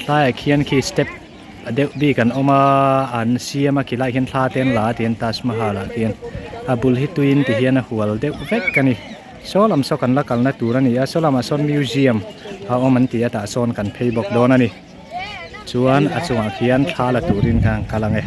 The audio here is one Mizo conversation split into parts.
Tlaiah khian khi step a deuh bik an awm a an siam a khilaiah khian thla te an la a ti hian Taj Mahal ah khian a bul hi tuiin ti hian a hual deuh vek a ni saw lam saw kan la kalna tur a ni a saw lamah sawn museum a awm an ti a tah sawn kan phei bawk dawn a ni chuan a chungah khian thla la turin kha an kal ang e.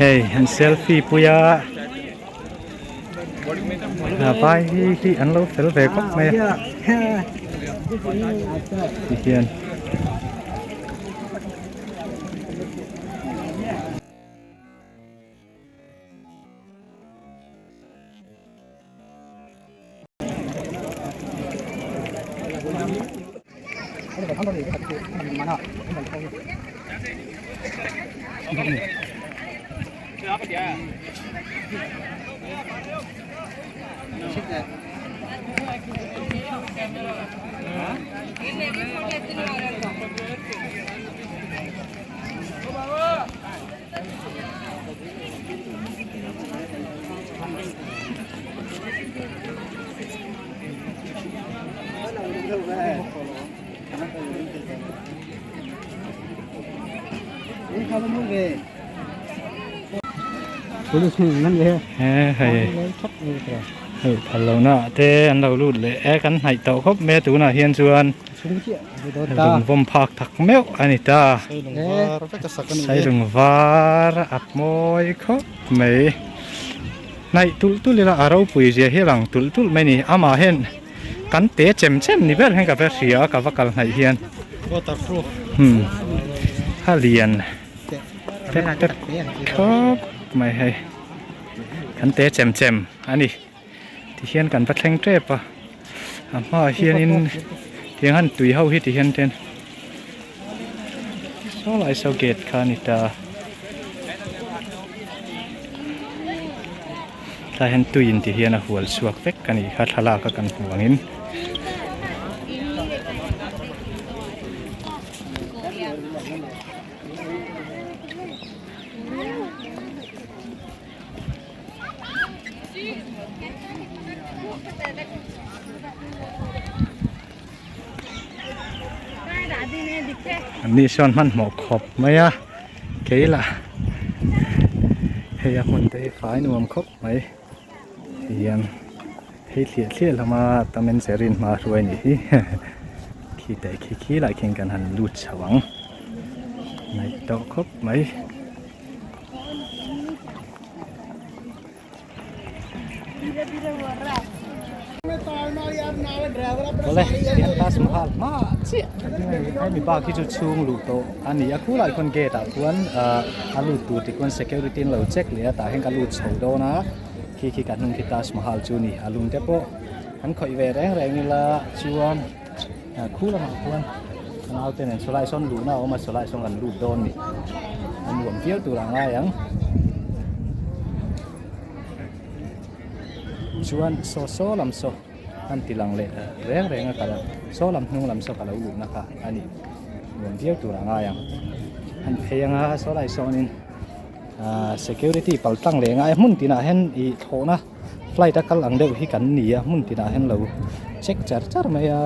Hei an selfie pui a a vai hi hi an lo fel ve khawp mai a tihian. Hei phal lo na te an lo lut leh e kan hnaih tawh khawp mai a tunah hian chuan lung vawm phak tak meuh a ni ta sailung var a mawi khawp mai hnaih tulh tulh ila a ropui zia hi a lang tulh tulh mai a ni amah hian kan te chem chem ni ber hian ka va hria a ka va kal hnaih hian hmm a lian tep tep khawp mai hei kan te chem chem a ni. Tihian kan va thleng tep a a hmaah hianin tiang han tui ho hi tihian ten saw lai saw gate kha a ni ta tlai hian tuiin tihian a hual chhuak vek a nih kha thlalak a kan hmuh angin. An ni sawn hmanhmawh khawp mai a kei lah hei a hmun te hi fai nuam khawp mai tihian phei thliah thliah hlawm a tamen cherin hma hruai a nih hi khi teh khi khi lah khian kan han lut chho ang ngaih tawh khawp mai. Awle tihian Taj Mahal hma chiah hemi bak hi chu chhung luh tawh a ni a khulai khawn gate ah khuan ah a lut tur ti khuan security an lo check leh a tah hian ka lut chho dawn a khi khi ka hnung khi Taj Mahal chu a ni a lung te pawh an khawih ve reng reng ila chuan ah khu lamah khuan ka naute nen sawlai sawn luhna a awm a sawlai sawn kan lut dawn a ni a nuam viau tur a ngai ang chuan saw saw lam saw an ti lang leh reng reng a kal saw lam hnung lam saw ka lo luhna kha a ni nuam viau tur a ngai ang. phei anga saw lai sawnin ahh security pal tlang leh ngai hmun tinah hian ih thlawhna flight a kal ang deuh hi kan ni a hmun tinah hian lo check char char mai a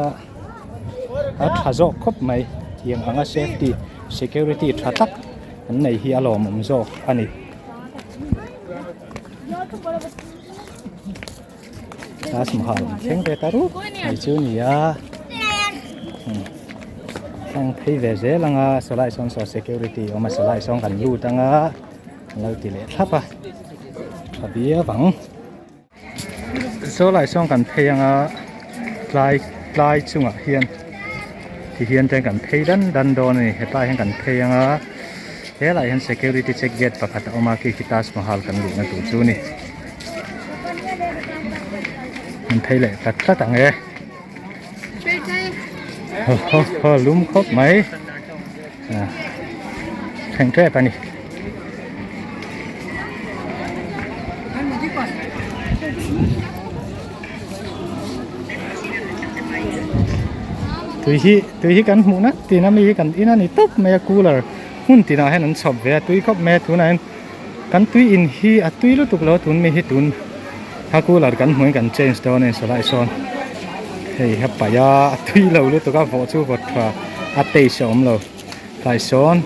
a tha zawk khawp mai tiang anga safety security tha tak an nei hi a lawmawm zawk a ni. Taj Mahal an thleng ve ta rup mai chu ni a thleng phei ve zel anga sawlai sawn saw security awm a sawlai sawn kan lut anga an lo ti leh thlap a tha viau ang sawlai sawn kan phei anga tlai tlai chungah hian ti hian te kan phei dan dan dawn a ni hetlai hian kan phei anga helaiah hian security check gate pakhat a awm a khi khi Taj Mahal kan luhna tur chu a ni. An phei leh tlat tlat ang e ho ho ho lum khawp mai ah thleng tep a ni. Tui hi tui hi kan hmuh nat tin a mi hi kan in a ni tawp mai a cooler hmun tinah hian an chhawp ve a tui khawp mai a tunah hian Kan tui in hi a tui lutuk lo tun mi hi tun a cooler kan hmuh in kan change dawn a ni sawlai sawn hei a paih a a tui lo lutuk a vawh chu vawt tha a taste a awm lo tlai sawn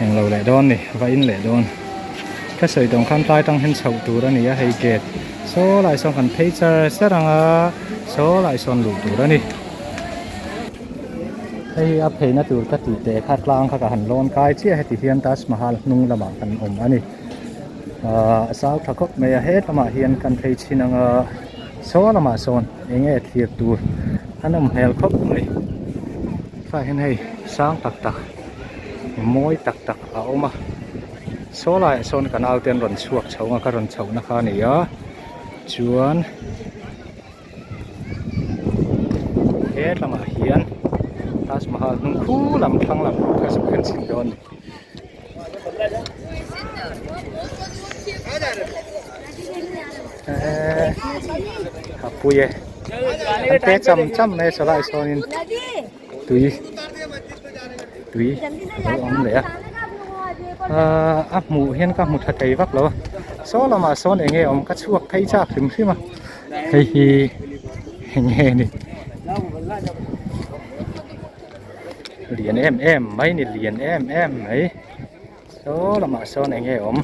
eng lo leh dawn ni va in leh dawn ka sawi tawng khan tlai tang hian chhoh tur a ni a hei gate saw lai sawn kan phei char char ang a saw lai sawn luh tur a ni. Hei a pheina tur ka tih teh kha tlang kha ka han lawn kai chiah heti hian Taj Mahal hnung lamah kan awm a ni. Ahh a sau tha khawp mai a he lamah hian kan phei chhin anga saw lamah sawn eng nge thlir tur a nawm hmel khawp mai. Tlaiah hian hei sang tak tak mawi tak tak a awm a saw laiah sawn ka naute an rawn chhuak chho ang a ka rawn chhohna kha a ni a chuan. He lamah hian Taj Mahal hnung khu lam thlang lam ka zuk en chhin dawn a ni. Eee a pui e an pe cham cham mai a sawlai sawnin tui tui a lo awm leh a ahh a hmuh hian ka hmu tha thei vak lo a saw lamah sawn eng nge awm ka chhuak phei chak hrim hrim a hei hi eng nge ni lian em em mai ni lian em em mai saw lamah sawn eng nge awm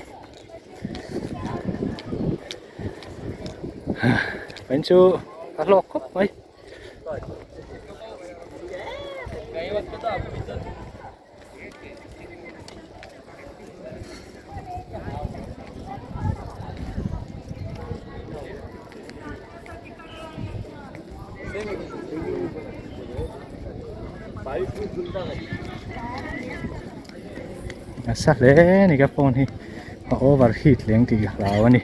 hah chu a hlawk khawp mai. Nasa hle a ni ka phone hi a over heat leng tih ka hlau a ni.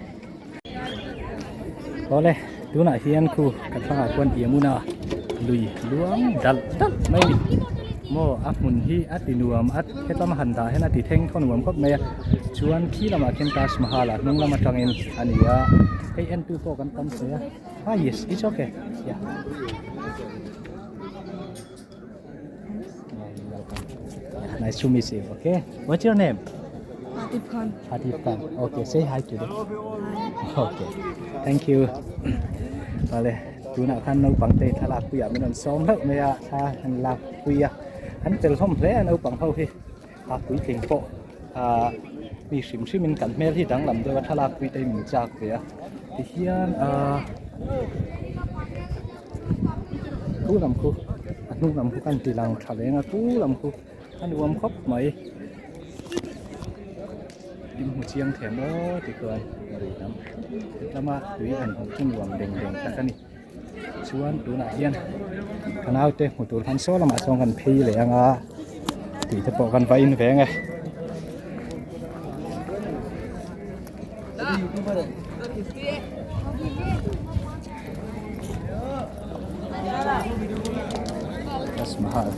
Awle tunah hian khu ka thlangah khuan Yamuna lui luang dalh dalh mai a ni maw a hmun hi a ti nuam a hetlama han dah hian a ti thleng thaw nuam khawp mai a chuan khi lamah khian Taj Mahal ah hnung lam atangin a ni a hei entu pawh kan tam hle a ah yes it's okay yeah Nice to meet you. Okay. What's your name? Atif Khan. Atif Khan. Okay. Say hi to them. Okay. Thank you. Vale. Tunah khan naupang te thlalak puiah min rawn sawm hlauh mai a thla an lak pui a an tel hlawm hle a naupang ho hi a puitling pawh ah mi hrim hrim in kan hmel hi danglam deuh a thlalak pui te hi min chak ve a tihian ah Khu lam khu a hnung lam khu khan ti lang tha leng a khu lam khu a nuam khawp mai in hmu chiang thei maw ti khuan ri lam hetlama tui han hmuh chu nuam deng deng tak a ni chuan tunah hian ka naute hmu tur khan saw lamah sawn kan phei leh anga tih te pawh kan va in ve ang e. Taj Mahal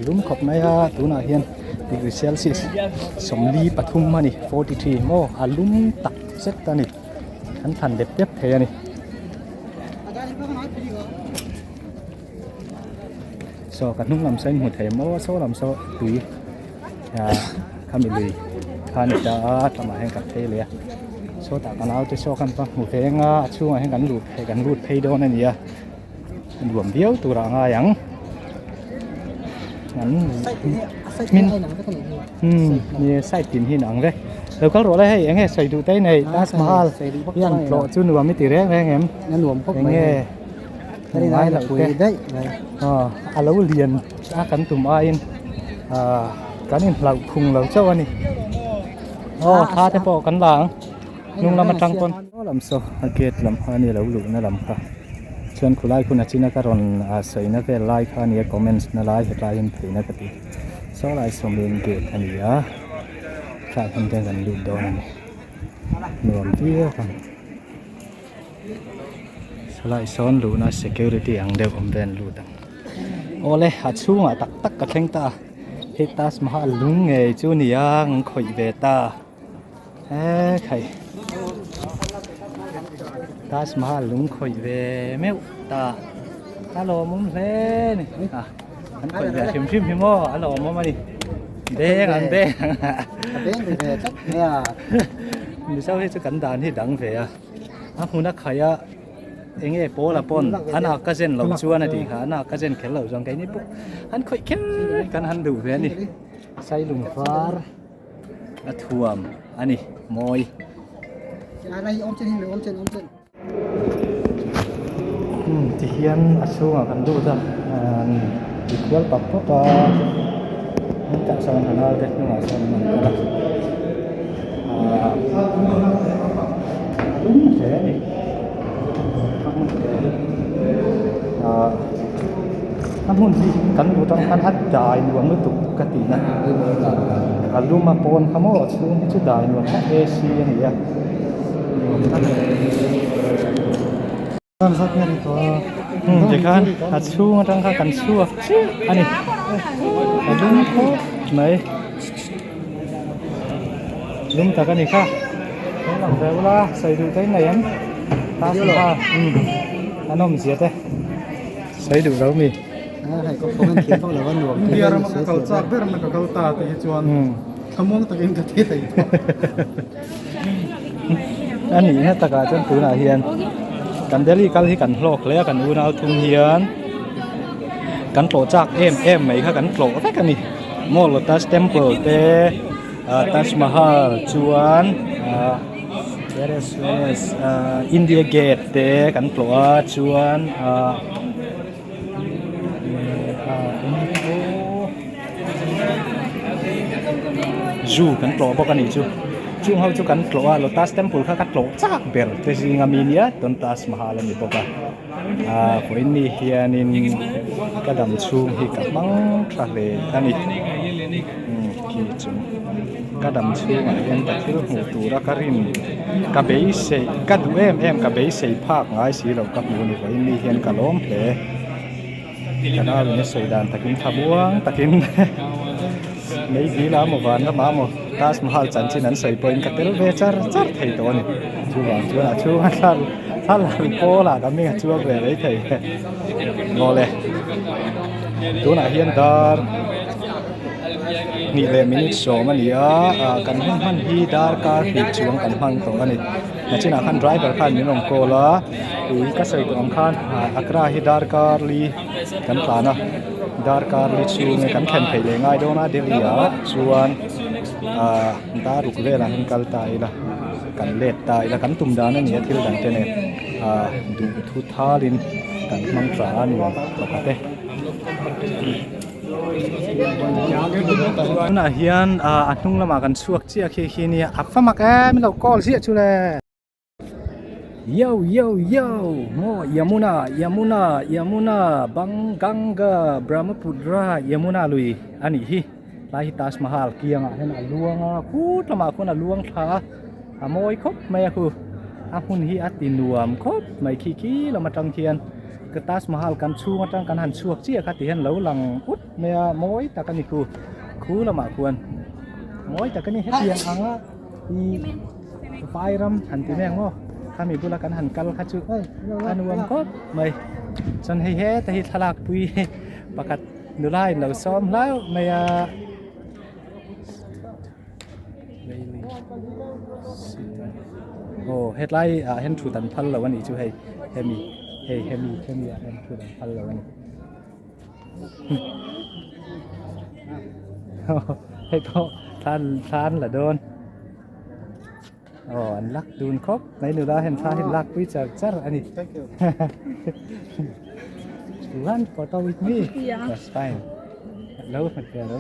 lum khawp mai a tunah hian degree celsius 43 a ni 43 maw a lum tak zet a ni an thlan dep dep thei a ni. Saw ka hnung lam saw in hmu thei maw saw lam saw tui ah khami lui kha a ni ta a tlamah hian kan phei leh a sawtah ka naute saw khan va hmu veng a a chhungah hian kan luh phei kan lut phei dawn a ni a nuam viau turah a ngai ang an hmin umm ni side tin hi inang vek lo kal rawh le hei eng nge sawi duh te i nei Taj Mahal hian tlawh chu nuam i ti reng reng em eng nge. Ngai loh te aw a lo lian a kan tum aiin ah kan inhlauh phung lo chauh a ni aw thla te pawh kan la ang hnung lam atang pawn aw lam saw a gate lam kha a ni lo luhna lam kha chuan khulai khun a china ka rawn ah sawina vel lai kha a nia comments na lai hetlai in theihna ka ti saw lai saw main gate a ni a tlai hian kan lut dawn a ni nuam viau ang. Salai sawn luhna security ang deuh awm vel lut ang. Awle a chhungah tak tak ka thleng ta a, hei Taj Mahal lung ngei chu ni a an khawih ve ta he khai Taj Mahal lung khawih ve meuh ta a lawmawm hle a ni a an khawih ve hrim hrim hi maw a lawmawm a ni beng an beng a beng ve tlat mai a Mizo hi chu kan dan hi dang ve a. A hmun a khai a eng nge pawl a pawn an ah ka zen loh chuan a tih kha an ah ka zen kher loh chuan keini pawh an khawih kher kan han duh ve a ni sailung var a thuam a ni mawi. Umm tihian a chhungah kan lut a ti kual pap pap a hetah sawn ka naute hnungah sawn an rawn kal a. A lum hle a ni ah a hmun hi kan lut ang khan a dai nuam lutuk ka tih na a lum a pawn kha maw a chhung hi chu dai nuam tak AC a ni a nuam tak a ni. Tikhan a chhung atang khan kan chhuak chiah a ni a lum khawp mai. Lum tak a ni kha lo lang ve ula sawi duh te in nei em Taj Mahal umm a nawm zia te sawi duh lo mi India rama ka kal chak ber na ka kal ta te hi chuan thlamuang takin ka thi thei tawh. A nihna takah chuan tunah hian kan Delhi kal hi kan hlawk hle a kan unau thum hian kan tlawh chak em em mai kha kan tlawh vek a ni. Maw Lotus Temple te ah Taj Mahal chuan ah where else where else ah India Gate te kan tlawh a chuan ah ah zoo kan tlawh bawk a nih chu chung ho chu kan tlawh a Lotus Temple kha ka tlawh chak ber te zinga mi nia chuan Taj Mahal a ni bawk a. Ahh vawiin hianin ka dam chhung hi ka hmang tha hle a ni umm khi chu ka dam chhungah hian ka thil hmuh tura ka rin ka beisei ka duh em em ka beisei phak ngai si loh ka hmu a ni vawiin ni hian ka lawm hle ka nauin a sawi dan takin tha buang takin mai dil a maw van lamah maw Taj Mahal chanchin an sawi pawhin ka tel ve char char thei tawh a ni chuvang chuan a chhunga thla thla lang pawlah ka hming a chuak ve mai thei maw le tunah hian dar hnih leh minute sawm a ni a ah kan hun hman hi darkar hnih chuang kan hman tawh a ni nachinah khan driver khan min rawn call a ih ka sawi tawh ang khan ah Accra hi darkar li kan tlan a darkar li chhung kan thlen theih leh ngai dawn a Delhi ah chuan ah dar ruk velah hian kal ta ila kan let ta ila kan tum dan a ni a thil dang te nen ah duh thu thalin kan hmang tha a nuam pakhat e. Tunah hian ah a hnung lamah kan chhuak chiah khi khi nia a fa mak em min lo call ziah chu le. Yo yo yo maw Yamuna Yamuna Yamuna Bang Ganga Brahmaputra Yamuna lui a nih hi tlai hi Taj Mahal kiangah hian a luang a khut lamah khuan a luang thla a a mawi khawp mai a khu a hmun hi a ti nuam khawp mai khi khi lam atang khian ka Taj Mahal kan chhung atang kan han chhuak chiah kha ti hian lo lang ut mai a mawi tak a ni khu khu lamah khuan mawi tak a ni hetiang anga ih vai ram han ti mai ang aw khami bula kan han kal kha chu a nuam khawp mai chuan hei heta hi thlalak pui pakhat. Nula in lo sawm hlauh mai a. Aw hetlai ah hian thut an phal lo a nih chu hei hemi hei hemi hemi ah hian thut an phal lo a ni. Hei pawh thla thla an la dawn. Aw an lak dun khawp mai nula hian thla hi an lak pui char char a ni. You want photo with me? Yeah. That's fine. Lo hmet ve lo.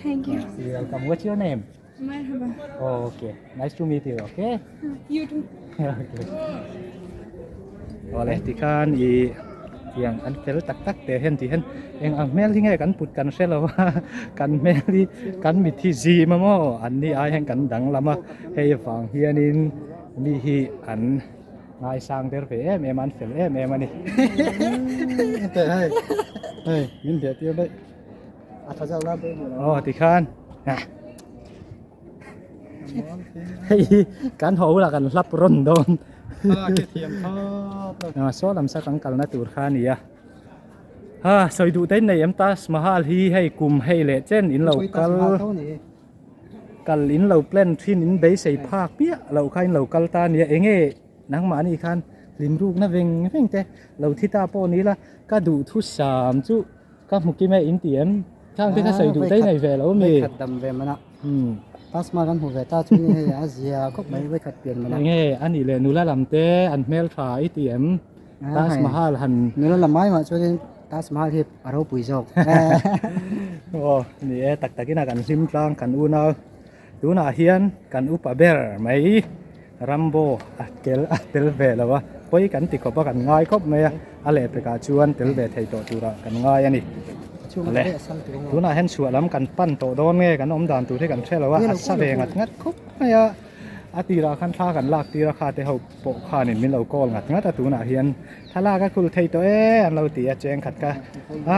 Thank you. You're welcome. What's your name? Merhaba. Oh, okay. Nice to meet you. Okay. You too. Okay. Awle tikhan i tiang an fel tak tak te hian ti hian eng ang hmel hi nge kan put kan hre lo a kan hmel hi kan mit hi zim a maw an ni ai hian kan danglam a hei vang hianin mi hi an ngaisang der ve em em a an fel em em a ni. Teh hei hei min bia tir daih. A tha zawk la pawimawh lo. Aw tikhan hei kan haw lah kan hlap rawn dawn. A ke thiam thawt lo. Saw lam sa kan kalna tur kha a ni a. Ha sawi duh te in nei em Taj Mahal hi hei kum hei leh chen in lo kal. Kal in lo plan thin in beisei phak piah loh kha in lo kal ta a nia enge nangmahni khan hlim rukna veng veng te lo thi ta pawh ni la ka duhthusam chu ka hmu kim e in ti em khang te kha sawi duh te nei ve lo mi khat dam ve mana Taj Mahal kan hmu ve ta chu ni hei a zia khawp mai vawikhat pian mana enge ani leh nula lam te an hmel tha i ti em Taj Mahal han nula lam mai mah chuanin Taj Mahal hi a ropui zawk aw ni e tak takin a kan hlim tlang kan unau tunah hian kan upa ber mai Rambo a tel a tel ve lo a pawi kan ti khawp a kan ngai khawp mai a a lehpekah chuan tel ve thei tawh turah kan ngai a ni le tunah hian chhuah lam kan pan tawh dawn nge kan awm dan tur hi kan hre lo a a sa ve ngat ngat khawp mai a a tirah khan thla kan lak tir a kha te ho pawh khanin min lo call ngat ngat a tunah hian thlalak a kul thei tawh e an lo ti a cheng khat kha a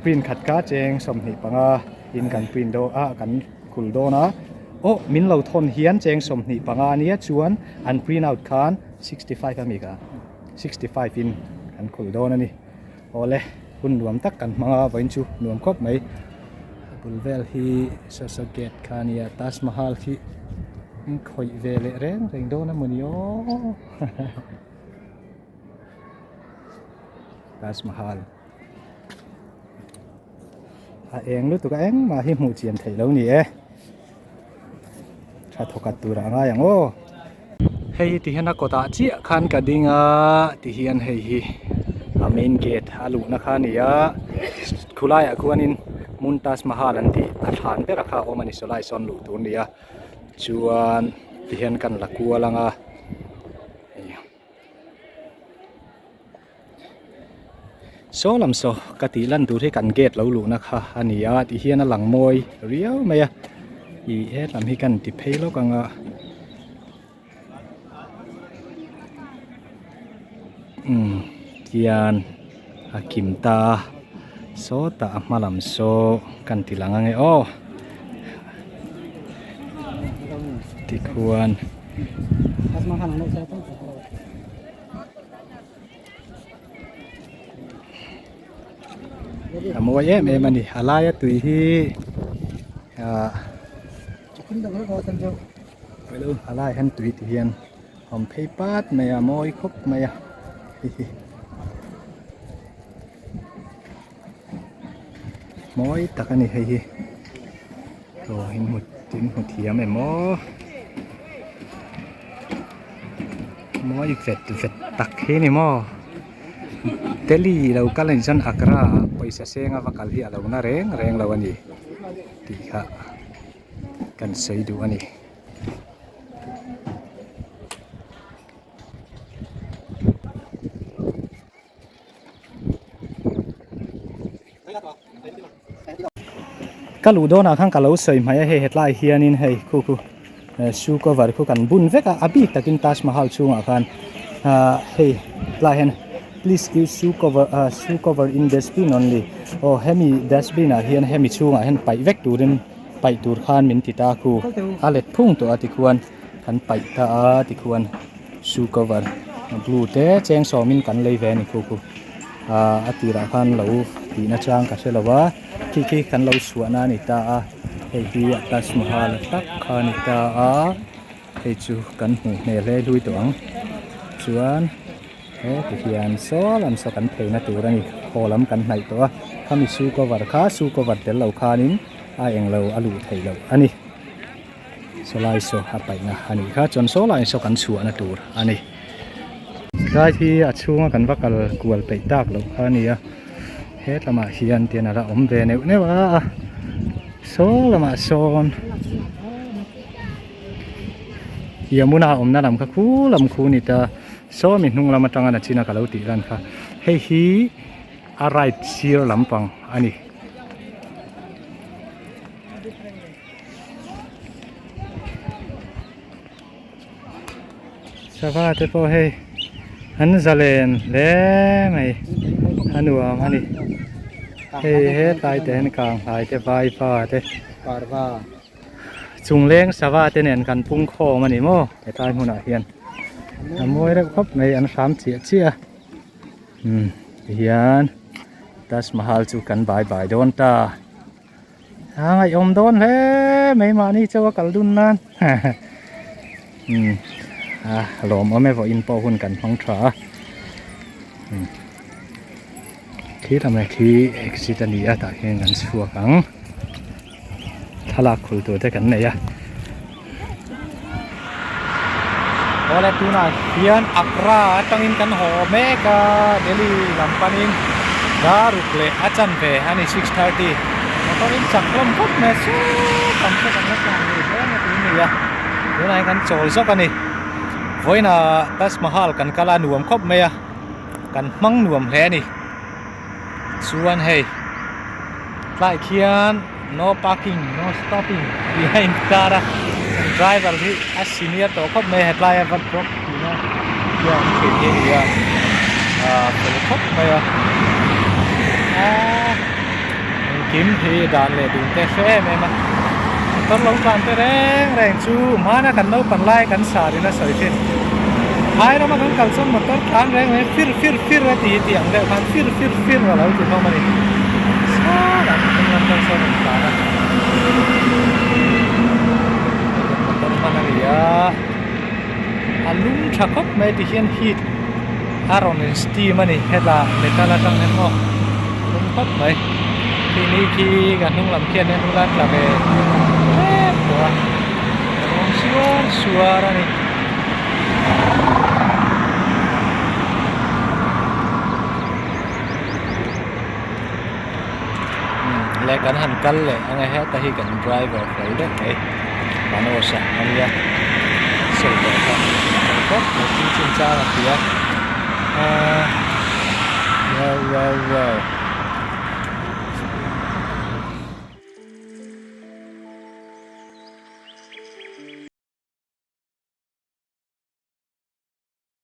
print khat kha cheng 25 in kan print dawn a kan kul dawn a aw min lo thawn hian cheng 25 ania chuan an print out khan 65 ami kha 65 in kan kul dawn a ni awle hun nuam tak kan hmang a vawiin chu nuam khawp mai a bul vel hi saw saw gate kha a nia Taj Mahal khi khawih ve leh reng reng dawn a mawni aw. Taj Mahal a eng lutuk a engmah hi hmuh chian theih lo ni e tha thawkhat tur ah a ngai ang aw hei ti hian a kawtah chiah khan ka ding a ti hian hei hi a main gate a luhna kha a ni a khulaiah khuanin Mumtaz Mahal an tih a thlan ber a kha a awm a ni sawlai sawn luh tur a ni a chuan ti hian kan la kual ang a. Saw lam saw ka tih lan tur hi kan gate lo luhna kha a ni a tih hian a lang mawi riau mai a ih hetlam hi kan ti phei lawk ang a umm tian a kim ta a sawtah a hma lam saw kan ti lang ange aw tikhuan. A mawi em em a ni a laia tui hi ah a laiah hian tui ti hian a awm phei pat mai a mawi khawp mai a hihi mawi tak a ni hei hi aw in hmu in hmu thiam em aw mawi vet vet tak hi ni maw Delhi lo kal a nih chuan Agra ah pawisa seng a va kal hi a lo na reng reng lo a ni tih kha kan sawi duh a ni. Ka luh dawnah khan ka lo sawi hmai a hei hetlai hianin hei khu khu shoe cover khu kan bun vek a a bik takin Taj Mahal chhungah khan ah hei tlai hian please use shoe cover ah shoe cover in dustbin only aw hemi dustbin ah hian hemi chhungah hian paih vek turin paih tur khan min ti ta khu a let phung tawh a tikhuan kan paih ta a tikhuan shoe cover blue te cheng sawmin kan lei ve a ni khu khu. Ahh a tirah khan lo tih nachang ka hre lo a khi khi kan lo chhuahna a ni ta a hei hi a Taj Mahal tak kha a ni ta a hei chu kan hmuh hmel hle hlui tawh ang chuan he ti hian saw lam saw kan pheina tur a ni haw lam kan hnaih tawh a khami shoe cover kha shoe cover tel lo khanin a englo a luh theih loh a ni. Sawlai saw a paihna a nih kha chuan sawlai saw kan chhuahna tur a ni. Tlai hi a chhunga kan va kal kual peih tak loh kha a ni a, he lamah hian tian a la awm ve neuh neuh a, saw lamah sawn Yamuna awmna lam kha khu lam khu a ni ta, saw mi hnung lam atanga nachina ka lo tih lan kha hei hi a right sir lampang a ni. Sava te pawh hei an zalen hle mai a nuam a ni hei hetlai te hian kanghlai te vaipa te chungleng sava te nen kan pung khawm a ni maw hetlai hmunah hian a mawi reuh khawp mai an hram chiah chiah a umm tihian Taj Mahal chu kan bai bai dawn ta. A ngaihawm dawn hle mai mahni chauh a kal dun nan umm a lawmawm e vawiin pawh hun kan hmang tha a umm khi lamah khi exit a ni a tah hian kan chhuak ang thlalak khul tur te kan nei a awle tunah hian Agra atangin kan haw mek a Delhi lam panin daruk leh a chanve a ni 6:30 motor in chak hlawm khawp mai a saw tam saw kan la tlan lui hle mai tun ni a tunah hian kan chawl zawk a ni vawiinah Taj Mahal kan kal a nuam khawp mai a kan hmang nuam hle a ni chuan hei tlai khian no parking no stopping tih a inkar a driver hi a senior tawh khawp mai a hetlai a va drop thin a hian awm thin hi a ni a ah fel khawp mai a aaa engkim hi dan leh dun te hre em em a motor lo tlan te reng reng chu hmana kan naupang lai kan sar in a sawi thin phai rama kan kal chuan motor tlan reng reng fir fir fir a ti tih ang deuh khan fir fir fir a lo ti hlawm a ni saw lam hnung lam atang sawn a rawn tlan a motor hman a ni a a lum tha khawp mai ti hian heat a rawn in steam a ni hetah metal atang hian maw lum khawp mai khi ni khi ka hnung lam khian en ula tla ve hrep tawh a a rawng suar suar a ni. Le kan han kal leh ang e heta hi kan driver fel deuh mai Manoj a ania sawi tawh kha fel khawp mai thil chin chang a hria ahh wow wow wow.